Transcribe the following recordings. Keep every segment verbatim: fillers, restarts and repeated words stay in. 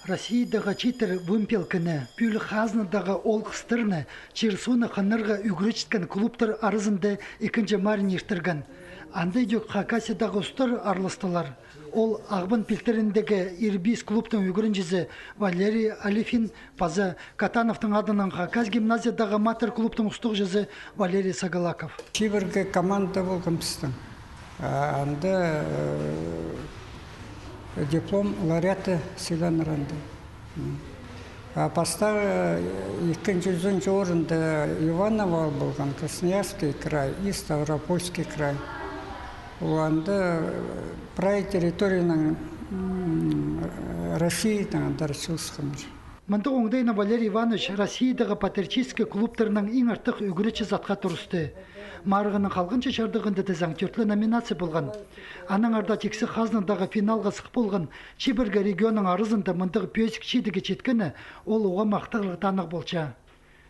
Россиядағы чииттер вымпелкіні, пӱӱл хазнадағы олғыстарны, чир-сууны хынарға ӱгретчеткен клубтар аразында ікінҷі марығ иртірген. Анда ідӧк Хакасиядағы устар араластылар. Ол Ағбан пилтіріндегі «Ирбис» клубтың ӱгренҷізі Валерий Алифин паза Катановтың адынаң Хакас гимназиядағы «Матір» клубтың устағҷызы Валерий Сагалаков. Чибіргі команда полған пістің. А, анда, э, диплом лауреата сыйланар анда. М. А пастағы, э, ікінҷі, ӱзінҷі орынды Иваново ал полған, Красноярский край и Ставропольский край. Ол анда, э, прай территорияның, м, Россияның андар чыылысханнар. Мындағ оңдайны Валерий Иванович Россиядағы патриотический клубтарның иң артых ӱгретчі затха турысты. Марығның халғанҷы чардығында тізең тӧрт ле номинация полған. Аннаңар даа тиксі хазнадағы финалға сых полған чибіргі регионның аразында мындағ пӧзік чидігге читкені ол уғаа махтағлығ танығ полча.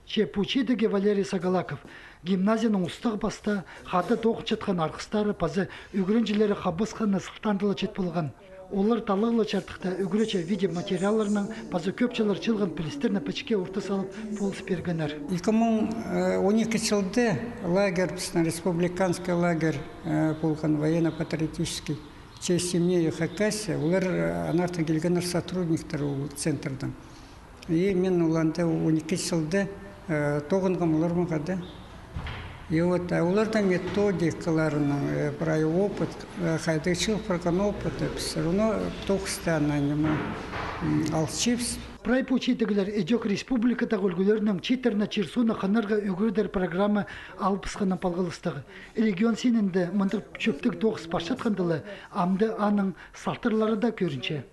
Че пу чидігге Валерий Сагалаков гимназияның устағ-пастаа, хада тоғынчатхан арғыстары паза ӱгренҷілері хабысханы сылтаанда ла чит полған. Олар таллағлығ чардыхта ӱгретче видеоматериалларнаң паза кӧп чыллар чыылған пілістерні пічікке орта салып полыс пиргеннер. Ікі муң он ікі чылда лагерь, пістің республиканский лагерь, э, полған военно-патриотический «Честь имею Хакасия». Олар, э, анартын килгеннер сотрудниктер ол центрдың. И мин оларны он ікі чылда, э, тоғынғам оларнаң хада. И вот, а оларның методикаларының, э, прай опыт, э, хайдағ чыыл парған опыт, э, піс всё равно тоғыста ана ниме, м, алчабыс. Прай пу чидіглер ідӧк республикадағы ӱлгӱлернең чииттерні, чир-сууны хынарға ӱгредер программа алыбысханнаң палғалыстығ. Регион синінде мындағ чӧптіг тоғыс парчатханда ла, амды аның салтарлары даа кӧрінче.